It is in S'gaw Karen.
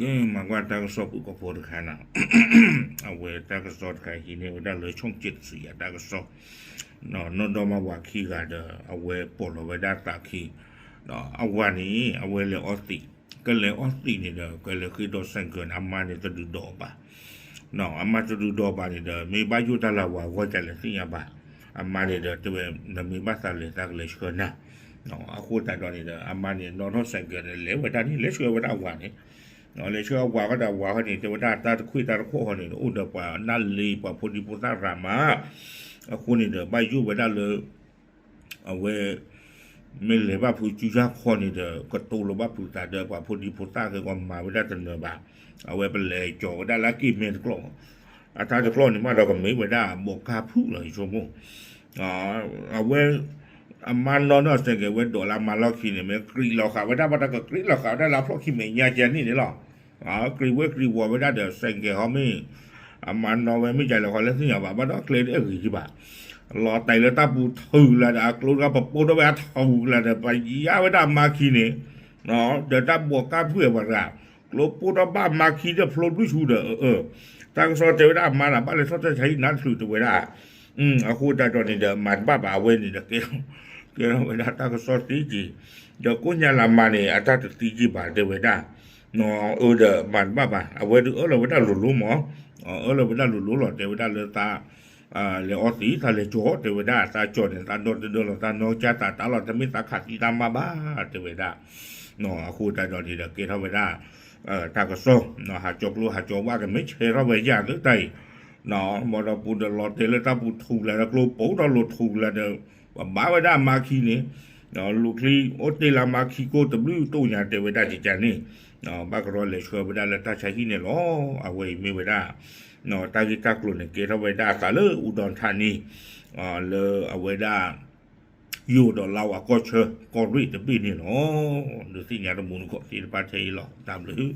ကဲ မၤကွၢ်တၢ်ကစီၣ်ဖုၣ်ကိာ်ဖိတခါနီၤ, အဝဲတၢ်ကစီၣ်တခါဟံးန့ၢ်ဝဲဒၣ်လၢ ဆိၣ်ကၠံတစံယၤ တၢ်ကစီၣ်, နီၢ်ဒီမါဝၤခံဂၤဒီး အဝဲပိာ်လီၤဝဲဒၣ်သးခံ, အဝၤန့ၣ် အဝဲလဲၤအီသံး, ကလဲၤအီသံးန့ၣ်ဒီး ကလဲၤဃ့ဒီး ဆိုင်ကယ်န့ၣ် အမါန့ၣ်တဒုးဒီးဘၣ်, အမါတဒုးဒီးဘၣ်န့ၣ်ဒီး မ့ၢ်ဘၣ်ယိၣ်တၢ်လၢအဝၤအဂီၢ် ကလဲၤသ့ၣ်ညါဘၣ်, အမါန့ၣ်ဒီးတဲဝဲ နမ့ၢ်ဘၣ်သးလဲၤ သးကလဲၤဆှၢနၤ, အဃိသတးဒီးန့ၣ်ဒီး အမါန့ၣ် နီၣ်ထီၣ် ဆိုင်ကယ်န့ၣ် လဲၤဝဲဒၣ်န့ၣ် လဲၤဆှၢဝဲဒၣ်အဝၤန့ၣ်, လဲၤဆှၢအဝၤဃီဒီး အဝၤဃီန့ၣ် တဲဝဲဒၣ်တၢ်တခွံၣ်တၢ်တခီၣ်ဃီန့ၣ် အိၣ်ဒီးပှၤနၢ်လ့ပှၤဖိဒံဖိသၣ်ရၤမး, အဃိန့ၣ်ဒီး ဘၣ်ယိၣ်ဝဲဒၣ်လၢ အဝဲ မ့ၢ်လဲၤဘၣ်ဖုးစုဆၣ်ခီန့ၣ်ဒီး ကတိၤလီၤဘၣ်ဖုးသးဒီးပှၤဖိဒံဖိသၣ် ကဲကီမၤဝဲဒၣ်တနၢၤဘၣ်, အဝဲပလဲၤကၠီၤဝဲဒၣ်လၢအက့ၢ်မဲတကျီၢ်, အတၢ်တကျီၢ်န့ၣ်မးဒီး ကမ့ၢ်ဝဲဒၣ်ဘီးကါဖုၣ်လီၤ ယဆိကမိၣ်, အဝဲ အမါနီၣ်နီၣ် ဆိုင်ကယ် ဝဲဒိးလၢအမါလီၢ်ခံန့ၣ် မ့ၢ်ကြံးလီၤဃာ်ဝဲဒၣ်ဘၣ်ဒီး ကကြံးလီၤဃာ်ဝဲဒၣ်လၢအဖျီၣ်ခံမဲာ်ညါကဲန့ၣ်န့ၣ်လီၤ, ကြံးဝဲကြံးဝီၤဝဲဒၣ်ဒီး ဆိုင်ကယ် ဟီမ့ၢ် အမါနီၣ်ဝဲမ့ၢ်ကလဲၤဃီလဲၣ်သ့ၣ်ညါဘၣ်, ဘၣ်ဒီးကျဲတအဲၣ်ဂ့ၤဒံးဘၣ်, လီၤတဲာ်လၢတၢ်ပူၤထူၣ်လၢဒီး အကျိတဂၤပပိၢ်ထီၣ်ဝဲအထူၣ်ကလၢၤဒီး ပယါဝဲဒၣ်အမါခံန့ၣ် ဒီးတၢ်ဘီးကါဖုၣ်အပှၤတဂၤ ကျိပိၢ်ထီၣ်ဘၣ်မါခံဒီးဖျိဘျုးဆူဒီး အၢ တၢ်ကစီၣ်တဲဝဲဒၣ်အမါန့ၣ် ဘၣ်လဲၤထီၣ်တၢ်ဆါဟံၣ်နါတချုးတဲဝဲဒၣ်, အဃိသတးဒီးန့ၣ်ဒီး မၤတဘၣ်ဘၣ်အဝဲန့ၣ်ဒီး ကဲထီၣ်ဝဲဒၣ်တၢ်ကစီၣ်သ့က့ၤ, ဒီးကိးညါလၢအမါန့ၣ် အတၢ်တသံက့ၤဘၣ်တဲဝဲဒၣ်, အၢဒီးမၤတဘၣ်ဘၣ် အဝဲဒုးအၢၣ်လီၤဝဲဒၣ်လိၤလိၤမး, အၢၣ်လီၤဝဲဒၣ်လိၤလိၤလီၤ တဲဝဲဒၣ်လၢသး လဲၤအီသံး သးလဲၤကၠီၤ တဲဝဲဒၣ် သးကၠီၤန့ၣ် သးဒီတဒၢလီၤ သးနီၢ်ကၠါသးတၢ်လီၤ တမ့ၢ်သးခးသံသးမါဘၣ် တဲဝဲဒၣ်, အဃိသတးဒီးန့ၣ်ဒီး ကဲထီၣ်ဝဲဒၣ် တၢ်ကစီၣ် ဟးကၠီၤကျိဟးကၠီၤဝါ ကမ့ၢ်ဆဲးထီၣ်ဝဲယၤလၢတၢ်အံၤ, မ်ဒီးပူၤဒီးလီၤတဲာ်လၢတၢ်ပူၤထူၣ်ကလၢၤဒီး ကျိပိၢ်ထီၣ်လိၤထူၣ်ကလၢၤဒီး ပဘါဝဲဒၣ်အမါခံန့ၣ်, လူၤချံအိၣ်တ့ၢ်လၢအမါခံကိၢ်တဘျုးတိၢ်ညါတဲဝဲဒၣ်ကကန့ၣ်, ဘၣ်ကရီလဲၤဆှၢဝဲဒၣ်လၢတၢ်ဆါဟံၣ်န့ၣ်လီၤ. အဝဲအံၤမ့ၢ်ဝဲဒၣ် တၢ်ဂ့ၢ်တၢ်ကျိၤန့ၣ် ကဲထီၣ်ဝဲဒၣ်အသးလၢအူဒီးထးနံၤ လၢအဝဲဒၣ် ယိၤဒီးလါဝၤကီၢ်ဆၢ ကီၢ်ရ့ၣ်တဘ့ၣ်န့ၣ်လီၤ. ဒုးသ့ၣ်ညါတမူတကိးသ့ၣ်တဖၣ်ထဲအံၤလီၤ. တၢ်ဘျုး